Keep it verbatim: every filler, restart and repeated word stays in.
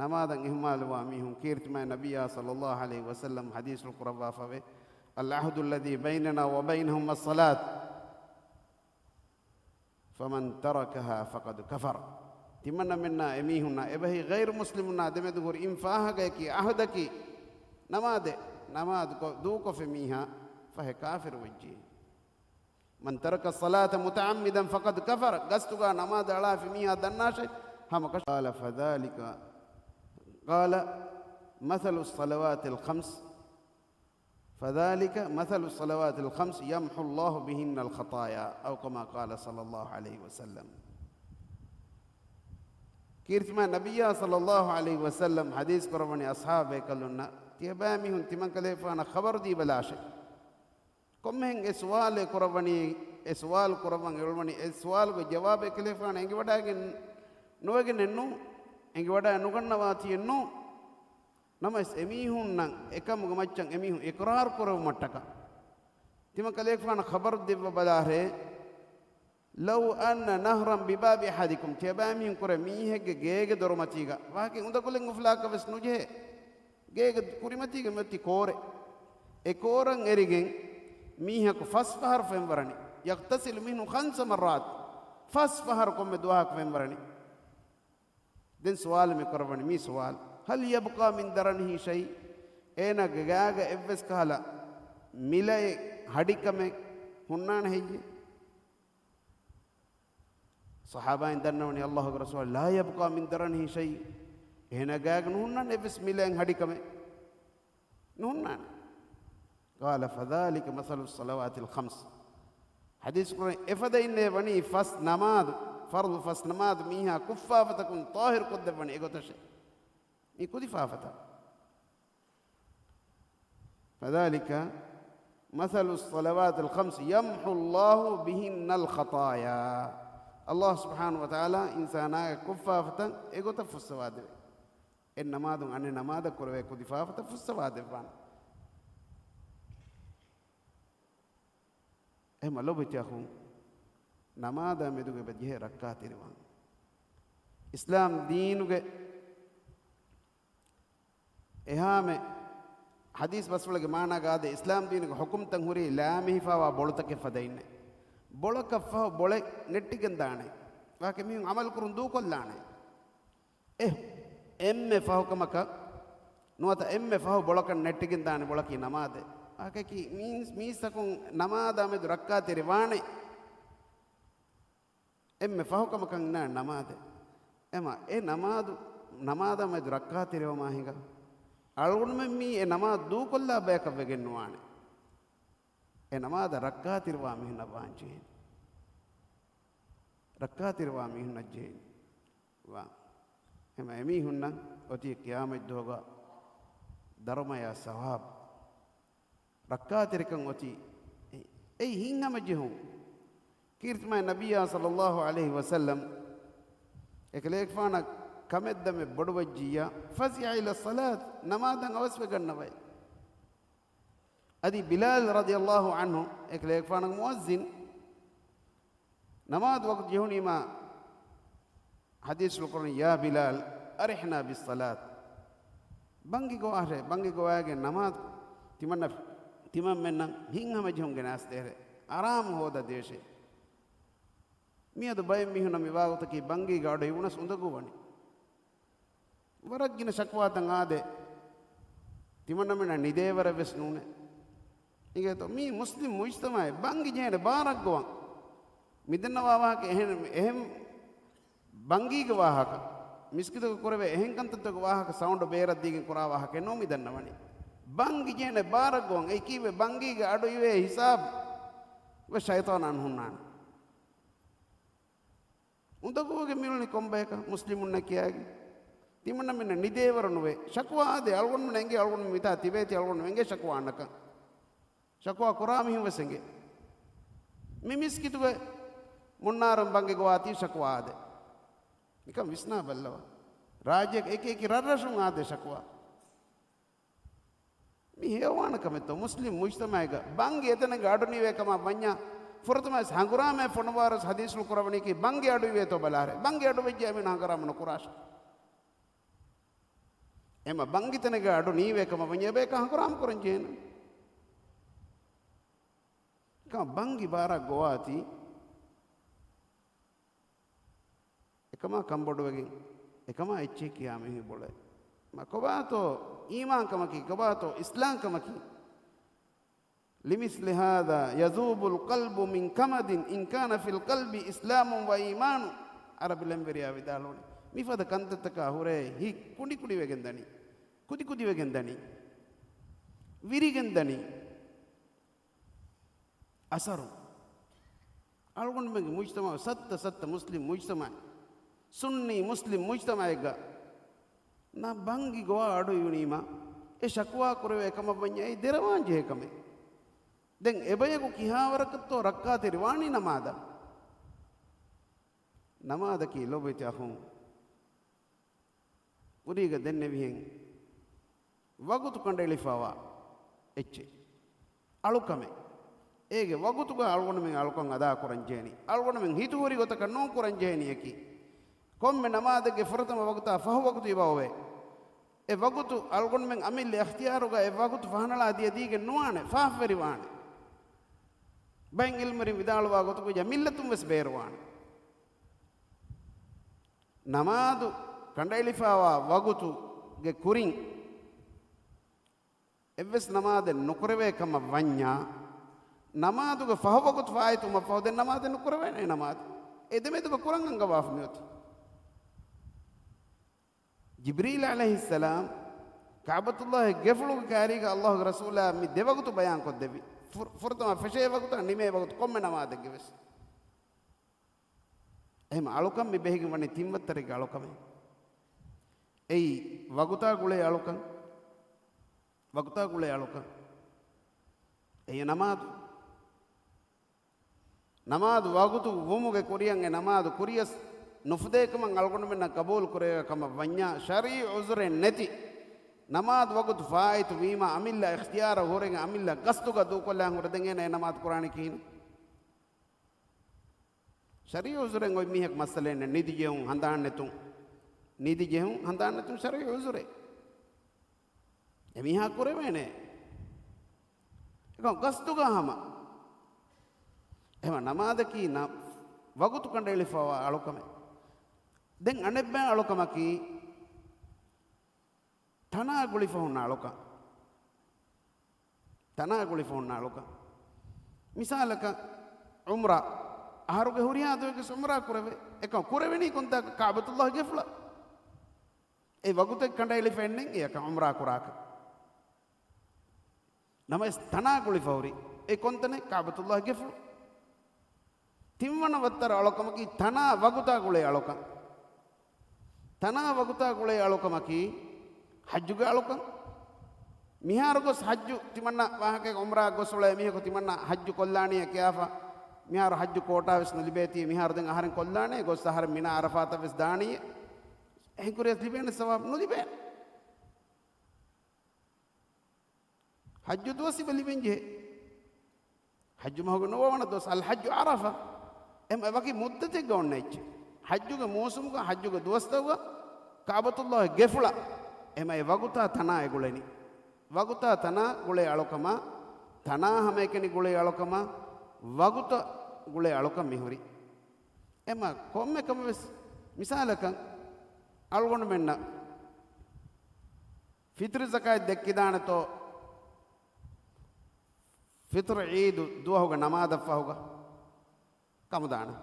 ނަމާދަށް އިހުމާލުވާ މީހުން ކީރިތިމާ ނަބިއްޔާ ޞައްލައްލާހު ޢަލައިހި ވަސައްލަމް ޙަދީޘްފުޅު ކުރައްވާފަވޭ، "العهد الذي بيننا وبينهم الصلاة، فمن تركها فقد كفر." ތިމަންނަމެންނާ އެމީހުންނާ އެބަހީ ޣައިރު މުސްލިމުންނާ ދެމެދު ހުރި އިން ފާހަގައަކީ ޢަހުދަކީ ނަމާދެއް، ނަމާދު ކޮ-، ދޫކޮށްފި މީހާ ފަހެ ކާފިރު ވެއްޖެ. "من ترك الصلاة متعمدا فقد كفر." ގަސްތުގާ ނަމާދު އަޅާފި މީހާ ދަންނާށޭ ހަމަ ކަށަ-، قال فذلك، قال مثل الصلوات الخمس، فذلك مثل الصلوات الخمس يمحو الله بهن الخطايا، أو كما قال صلى الله عليه وسلم. ކީރިތިމާ ނަބިއްޔާ ޞައްލައްލާހު ޢަލައިހި ވަސައްލަމް ޙަދީޘް ކުރައްވަނީ އަޞްޙާބޭކަލުންނަށް، ތިޔަބައިމީހުން ތިމަން ކަލޭފާނަށް ޚަބަރު ދީބަލާށޭ. ކޮންމެހެން އެ ސުވާލެއް ކުރައްވަނީ، އެ ސުވާލު ކުރައްވަން އެޅުވަނީ، އެ ސުވާލުގެ ޖަވާބެއް ކަލޭފާނަށް އެނގިވަޑައިގެން ނުވެގެނެއްނޫ، އެނގިވަޑައި ނުގަންނަވާތީއެއްނޫ. ނަމަވެސް އެމީހުންނަށް އެކަމުގެ މައްޗަށް އެމީހުން އިޤްރާރު ކުރެވުމަށްޓަކާ ތިމަން ކަލޭފާނަށް ޚަބަރު ދެއްވަބަލާށޭ. "لو أن نهرا بباب أحدكم." ތިޔަބައިމީހުން ކުރެ މީހެއްގެ ގޭގެ ދޮރުމަތީގަ، ވާހަކަ އުނދަގުލެއް އުފުލާކަށް ވެސް ނުޖެހޭ. ގޭގެ ކުރިމަތީގަ މިއޮތީ ކޯރެއް. އެ ކޯރަށް އެރިގެން މީހަކު ފަސް ފަހަރު ފެންވަރަނީ. "يغتسل منه خمس مرات." ފަސް ފަހަރު ކޮންމެ ދުވަހަކު ފެންވަރަނީ. ދެން ސުވާލު މި ކުރައްވަނީ މީ ސުވާލު. "هل يبقى من درنه شيء؟" އޭނާގެ ގާގަ އެއްވެސް ކަހަލަ މިލައެއް ހަޑިކަމެއް ހުންނާނެ ހެއްޔޭ؟ ޞަޙާބާއިން ދަންނަވަނީ ﷲ ގެ ރަސޫލާ، "لا يبقى من درنه شيء." އޭނާ ގާގަ ނުހުންނާނެ އެއްވެސް މިލައެއް ހަޑިކަމެއް. ނުހުންނާނެ. قال فذلك مثل الصلوات الخمس. ޙަދީޘް ކުރަނީ އެފަދައިންނޭ ވަނީ ފަސް ނަމާދު، ފަރުޟު ފަސް ނަމާދު މީހާ ކުށްފާފަތަކުން ޠާހިރު ކޮށްދެއްވަނީ އެގޮތަށޭ. މީ ކުދިފާފަތައް. فذلك مثل الصلوات الخمس يمحو الله بهن الخطايا. ﷲ ސުބްޙާނަހޫ ވަތަޢާލާ އިންސާނާގެ ކުށްފާފަތައް އެގޮތަށް ފުއްސަވާދެވޭ. އެއް ނަމާދުން އަނެއް ނަމާދަށް ކުރެވޭ ކުދިފާފަތައް ފުއްސަވާދެއްވާނެ. އެހެމަ ލޮބުވެތި އަޚުން، ނަމާދާ މެދުގަ އެބަ ޖެހޭ ރައްކާތެރިވާން. އިސްލާމް ދީނުގެ އެހާމެ ޙަދީޘް ބަސްފުޅެއްގެ މާނާގަ އާދޭ، އިސްލާމް ދީނުގެ ޙުކުމްތައް ހުރީ ލާމެހިފާވާ ބޮޅުތަކެއް ފަދައިންނޭ. ބޮޅަކަށް ފަހު ބޮޅެއް ނެއްޓިގެން ދާނެ. ވާހަކަ މީހުން ޢަމަލު ކުރުން ދޫކޮށްލާނެ. އެ، އެންމެ ފަހު ކަމަކަށް ނުވަތަ އެންމެ ފަހު ބޮޅަކަށް ނެއްޓިގެން ދާނެ ބޮޅަކީ ނަމާދެއް. ވާހަކައަކީ މީސް-، މީސްތަކުން ނަމާދާ މެދު ރައްކާތެރި ވާނެ. އެންމެ ފަހު ކަމަކަށް އިންނާނެ ނަމާދެއް. އެމަ އެ ނަމާދު، ނަމާދާ މެދު ރައްކާތެރިވަމާ ހިނގާ، އަޅުގަނޑުމެން މީ އެ ނަމާދު ދޫކޮށްލާ ބަޔަކަށް ވެގެން ނުވާނެ. އެ ނަމާދަށް ރައްކާތެރިވާ މީހުންނަށް ވާން ޖެހޭނެ. ރައްކާތެރިވާ މީހުންނަށް ޖެހޭނެ. ވާ. އެމަ އެމީހުންނަށް އޮތީ ޤިޔާމަތްދުވަހުގަ ދަރުމަޔާ ސަވާބު. ރައްކާތެރިކަން އޮތީ އެ-، އެއީ ހިތްހަމަޖެހުން. ކީރިތިމާ ނަބިއްޔާ ޞައްލައްލާހު ޢަލައިހި ވަސައްލަމް އެކަލޭގެފާނަށް ކަމެއްދަމެއް ބޮޑުވެއްޖިއްޔާ، فزع إلى الصلاة، ނަމާދަށް އަވަސްވެގަންނަވައި. އަދި ބިލާލް ރަޟިޔައްލާހު ޢަންހު އެކަލޭގެފާނަށް މުއައްޒިން، ނަމާދު ވަގުތު ޖެހުނީމާ ޙަދީޘްފުޅު ކުރަނީ، "يا بلال أرحنا بالصلاة." ބަންގި ގޮވާށޭ، ބަންގި ގޮވާގެން ނަމާދު ތިމަންނަ-، ތިމަންމެންނަށް ހިތްހަމަޖެހުން ގެނައިސްދޭށޭ، އަރާމު ހޯދަދޭށޭ. މިއަދު ބައެއް މީހުންނަށް މި ވާގޮތަކީ ބަންގީގަ އަޑު އިވުނަސް އުނދަގޫވަނީ. ވަރަށް ގިނަ ޝަކުވާތައް އާދޭ، ތިމަންނަމެންނަށް ނިދޭވަރެއް ވެސް ނޫނޭ. އިނގޭތޯ؟ މީ މުސްލިމް މުޖްތަމަޢެއް، ބަންގި ޖެހޭނެ ބާރަށް ގޮވަން. މި ދަންނަވާ ވާހަކަ އެހެން، އެހެން ބަންގީގެ ވާހަކަ، މިސްކިތުގަ ކުރެވޭ އެހެން ކަންތައްތަކުގެ ވާހަކަ ސައުންޑް ބޭރަށް ދީގެން ކުރާ ވާހަކައެއް ނޫން މި ދަންނަވަނީ. ބަންގި ޖެހޭނެ ބާރަށް ގޮވަން. އެއީ ކީއްވެ؟ ބަންގީގެ އަޑު އިވޭ ހިސާބު ވެސް ޝައިޠާނާ ނުހުންނާނެ. އުނދަގޫވެގެން މިއުޅެނީ ކޮންބަޔަކަށް؟ މުސްލިމުންނަށް ކިޔާގެން. ތިމަންނަމެންނަށް ނިދޭވަރު ނުވޭ. ޝަކުވާ އާދޭ، އަޅުގަނޑުމެން އެނގޭ، އަޅުގަނޑު މިތާ ތިބޭތީ، އަޅުގަނޑު އެނގޭ ޝަކުވާ އަންނަކަން. ޝަކުވާ ކުރާ މީހުން ވެސް އެނގޭ. މި މިސްކިތުގެ މުންނާރުން ބަންގި ގޮވާތީ ޝަކުވާ އާދޭ. ނިކަން ވިސްނާ ބައްލަވާ. ރާއްޖޭގެ އެކި އެކި ރަށްރަށުން އާދޭ ޝަކުވާ. މި ހެޔޮވާނެ ކަމެއްތޯ؟ މުސްލިމް މުޖްތަމަޢެއްގަ ބަންގި އެތަނެއްގަ އަޑު ނިވޭ ކަމަށް ވަންޏާ، ފުރަތަމަ ވެސް ހަނގުރާމައެއް ފޮނުވާރަސް ޙަދީޘްފުޅު ކުރަވަނީކީ، ބަންގި އަޑު އިވޭތޯ ބަލާރޭ. ބަންގި އަޑު ވެއްޖެ އެމީހުން ހަނގުރާމަ ނުކުރާށޭ. އެމަ ބަންގިތަނެގެ އަޑު ނީވޭ ކަމަށް ވަންޏާ އެބަޔަކާ ހަނގުރާމަ ކުރަން ޖެހޭނެ. ކަމަށް ބަންގި ބާރަށް ގޮވާތީ. އެކަމާ ކަންބޮޑުވެގެން، އެކަމާ އެއްޗެއް ކިޔާ މީހެއް ބޮޅޭ. މަ ކޮބާތޯ އީމާންކަމަކީ، ކޮބާތޯ އިސްލާމްކަމަކީ؟ لمثل هذا يذوب القلب من كمد إن كان في القلب إسلام وإيمان. ޢަރަބި ޅެންވެރިޔާ ވިދާޅުވަނީ، މިފަދަ ކަންތައްތަކާ ހުރެ ހިތް ކުނޑިކުޑިވެގެން ދަނީ، ކުދިކުދިވެގެން ދަނީ، ވިރިގެން ދަނީ. އަސަރު. އަޅުގަނޑުމެންގެ މުޖްތަމަޢު ސައްތަ ސައްތަ މުސްލިމް މުޖްތަމަޢެއް، ސުންނީ މުސްލިމް މުޖްތަމަޢެއްގަ ނަ ބަންގި ގޮވާ އަޑު އިވުނީމަ، އެ ޝަކުވާ ކުރެވޭ ކަމަށް ވަންޏާ އެ ދެރަވާން ޖެހޭ ކަމެއް. ދެން އެބަޔަކު ކިހާވަރަކަށްތޯ ރައްކާތެރި ވާނީ ނަމާދަށް؟ ނަމާދަކީ ލޯބިވެތި އަޚުން، ކުރީގަ ދެންނެވިހެން ވަގުތު ކަނޑައެޅިފަވާ އެއްޗެއް، އަޅުކަމެއް. އޭގެ ވަގުތުގަ އަޅުގަނޑުމެން އަޅުކަން އަދާކުރަން ޖެހެނީ. އަޅުގަނޑުމެން ހިތުހުރި ގޮތަކަށް ނޫން ކުރަން ޖެހެނީއަކީ، ކޮންމެ ނަމާދެއްގެ ފުރަތަމަ ވަގުތާ ފަހު ވަގުތު އިބައޮވޭ. އެ ވަގުތު އަޅުގަނޑުމެން އަމިއްލަ އިޚްތިޔާރުގަ އެ ވަގުތު ފަހަނަޅާ ދިޔަ ދީގެން ނުވާނެ، ފާފަވެރިވާނެ. ބައެއް ޢިލްމުވެރިން ވިދާޅުވާ ގޮތުގަ މިއްލަތުން ވެސް ބޭރުވާނެ. ނަމާދު ކަނޑައެޅިފަވާ ވަގުތުގެ ކުރިން އެއްވެސް ނަމާދެއް ނުކުރެވޭ ކަމަށް ވަންޏާ، ނަމާދުގެ ފަހު ވަގުތު ފާއިތުވުމަށް ފަހު ދެން ނަމާދެއް ނުކުރެވޭނެ. ނަމާދު އެދެމެދުގަ ކުރަން އަންގަވާފަ މިއޮތީ. ޖިބްރީލް ޢަލައިހިއްސަލާމް ކަޢުބަތުﷲގެ ގެފުޅުގެ ކާރީގަ ﷲގެ ރަސޫލާ މި ދެވަގުތު ބަޔާންކޮށްދެއްވި. ފުރ-، ފުރަތަމަ ފެށޭ ވަގުތާ ނިމޭ ވަގުތު ކޮންމެ ނަމާދެއްގެ ވެސް. އެހެން އަޅުކަން މި ބެހިގެން ވަނީ ތިން ވައްތަރެއްގެ އަޅުކަމެއް. އެއީ ވަގުތާ ގުޅޭ އަޅުކަން. ވަގުތާ ގުޅޭ އަޅުކަން. އެއީ ނަމާދު. ނަމާދު ވަގުތު ވުމުގެ ކުރިއަށް އެ ނަމާދު ކުރިޔަސް ނުފުދޭކަމަށް އަޅުގަނޑުމެންނަށް ޤަބޫލު ކުރެވޭ ކަމަށް ވަންޏާ، ޝަރީ ޢުޛުރެއް ނެތި ނަމާދު ވަގުތު ފާއިތު ވީމާ، އަމިއްލަ އިޚްތިޔާރަށް ހުރެގެން އަމިއްލަ ގަސްތުގަ ދޫކޮށްލާން ހުރެދެން އޭނަ އެ ނަމާދު ކުރާނީ ކިހިނެއް؟ ޝަރީ ޢުޛުރެއް އޮތް މީހަކު މައްސަލައެއް ނެތް، ނިދިޖެހުން ހަނދާން ނެތުން، ނިދިޖެހުން ހަނދާން ނެތުން ޝަރީ ޢުޛުރެއް. އެމީހާ ކުރެވޭނެ. އެކަމް ގަސްތުގަ ހަމަ. އެހެމަ ނަމާދަކީ ނަ-، ވަގުތު ކަނޑައެޅިފަވާ އަޅުކަމެއް. ދެން އަނެއްބައި އަޅުކަމަކީ، ތަނާ ގުޅިފަ ހުންނަ އަޅުކަން. ތަނާ ގުޅިފަ ހުންނަ އަޅުކަން. މިސާލަކަށް، ޢުމްރާ. އަހަރުގެ ހުރިހާ ދުވަހެއްގެ ޢުމްރާ ކުރެވޭ. އެކަމް ކުރެވެނީ ކޮންތާކަށް؟ ކަޢުބަތުﷲ ގެފުޅަށް. އެ ވަގުތެއް ކަނޑައެޅިފައެއް ނެތް އެއަކަށް ޢުމްރާ ކުރާކަށް. ނަމަވެސް ތަނާ ގުޅިފަ ހުރި. އެ ކޮންތަނެއް؟ ކަޢުބަތުﷲ ގެފުޅު. ތިންވަނަ ވައްތަރު އަޅުކަމަކީ، ތަނާ ވަގުތާ ގުޅޭ އަޅުކަން. ތަނާ ވަގުތާ ގުޅޭ އަޅުކަމަކީ، ޙައްޖުގެ އަޅުކަން. މިހާރު ގޮސް ޙައްޖު ތިމަންނަ ވާހަކައެއް، ޢުމްރާ ގޮސް އުޅޭ މީހަކު ތިމަންނަ ޙައްޖު ކޮށްލާނީ ކިޔާފަ، މިހާރު ޙައްޖު ކޯޓާ ވެސް ނުލިބޭތީ، މިހާރު ދެން އަހަރެން ކޮށްލާނޭ، ގޮސް އަހަރެން މިނާ ޢަރަފާތަށް ވެސް ދާނީ. އެހެން ކުރިޔަސް ލިބޭނެ ސަވާބު ނުލިބޭނެ. ޙައްޖު ދުވަސް އެބަ ލިބެން ޖެހޭ. ޙައްޖު މަހުގެ ނުވަވަނަ ދުވަސް، އަލް ޙައްޖު ޢަރަފާ. އެހެމަ އެ ވަކި މުއްދަތެއްގަ އޮންނަ އެއްޗެއް. ޙައްޖުގެ މޫސުމުގަ، ޙައްޖުގެ ދުވަސްތަކުގަ، ކަޢުބަތުﷲ ގެފުޅަށް. އެހެމަ އެ ވަގުތާ ތަނާ އެ ގުޅެނީ. ވަގުތާ ތަނާ ގުޅޭ އަޅުކަމާ، ތަނާ ހަމައެކަނި ގުޅޭ އަޅުކަމާ، ވަގުތަށް ގުޅޭ އަޅުކަން މިހުރީ. އެހެމަ ކޮންމެ ކަމެއް ވެސް، މިސާލަކަށް، އަޅުގަނޑުމެންނަށް ފިޠުރު ޒަކާތް ދެއްކިދާނެތޯ؟ ފިޠުރު ޢީދު ދުވަހުގެ ނަމާދަށްފަހުގަ ކަމުދާނެ.